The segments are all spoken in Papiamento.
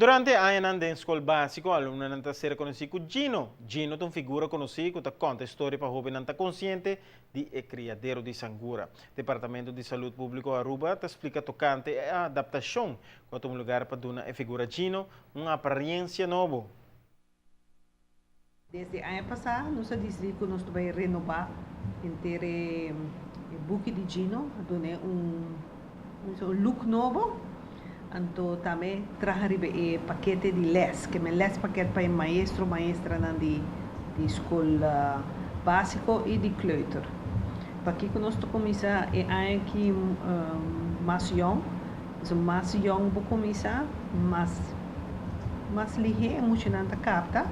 Durante añanan den skol básiko, alumnonan ta ser konosí ku Gino. Gino ta un figura konosí ku ta konta e storia pa hóbennan ta konsiente di e kriadero di sangura. Departamento di Salud Públiko Aruba ta splika tokante e adaptashon ku a tuma lugar pa duna e figura Gino un apariensia nobo. Desde aña pasá nos a disidí ku nos ta bai renobá henter e buki di Gino, a dun'é un look nobo, anto tambe traha riba e pakete di lès, ke men lèspakèt pa e maestro, maestranan di skol básiko i di kleuter. Pakiko nos ta kuminsá e aña aki mas yòn? Pasobra mas yòn bo kuminsá, mas mas lihé e muchanan ta kapta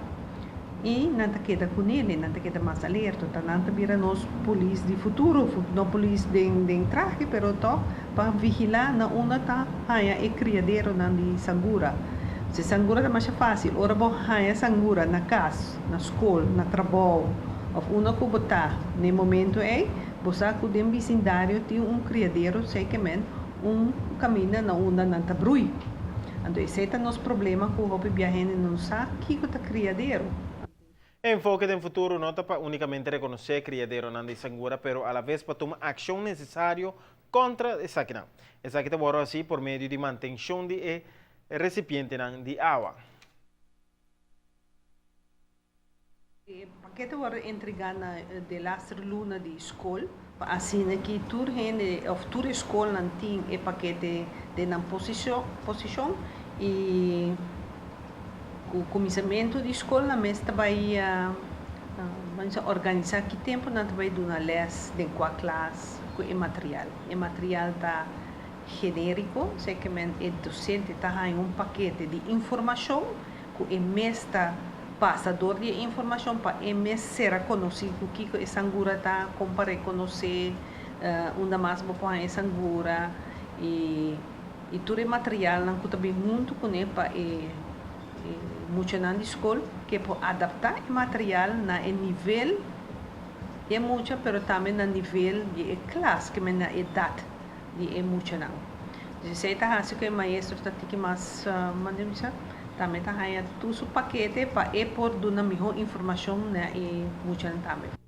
i nan ta keda kunel i nan ta keda mas alerto. Ta nan ta bira nos polis di futuro, no polis den den trahe, pero tòg pa vigilá na unda ta haña e kriaderonan di sangura. Si sangura ta masha fásil, ora bo haña sangura na kas, na skol, na trabou òf unda ku bo ta n'e momentu ei, bo sa ku den bisindario tin un kriadero, sekemen Un kaminda na unda nan ta brui. Anto esei ta nos problema ku hopi bia hende no sa kiko ta kriadero. E enfoke den futuro no ta pa únikamente rekonosé kriaderonan di sangura pero alaves pa tuma akshon nesesario kontra esakinan. Esaki ta wòrdu hasí por medio di mantenshon di e resipientenan di awa. E pakete wòrdu entregá na de laster luna di skol pa asina ki tur hende òf tur e skolnan tin e pakete den nan posishon i ku kuminsamentu di skol nan mes ta bai organisá ki tempu nan ta bai duna lès den kua klas ku e material. E material ta genériko, sekemen e dosente ta haña un pakete di informashon ku e mes ta pasa dor di e informashon pa e mes sera konosí ku kiko e sangura ta, kon pa rekonosé unda mas bo por haña e sangura i i tur e materialnan ku ta bin huntu kuné pa e muchanan di skol ke por adaptá e material na e nivel di e mucha pero tambe na nivel di e klas ke men na edat di e muchanan. Dus esei ta hasi ku e maestro ta tiki mas, manda bisa, tambe ta haña tur su pakete pa e por duna mihó informashon na e muchanan tambe.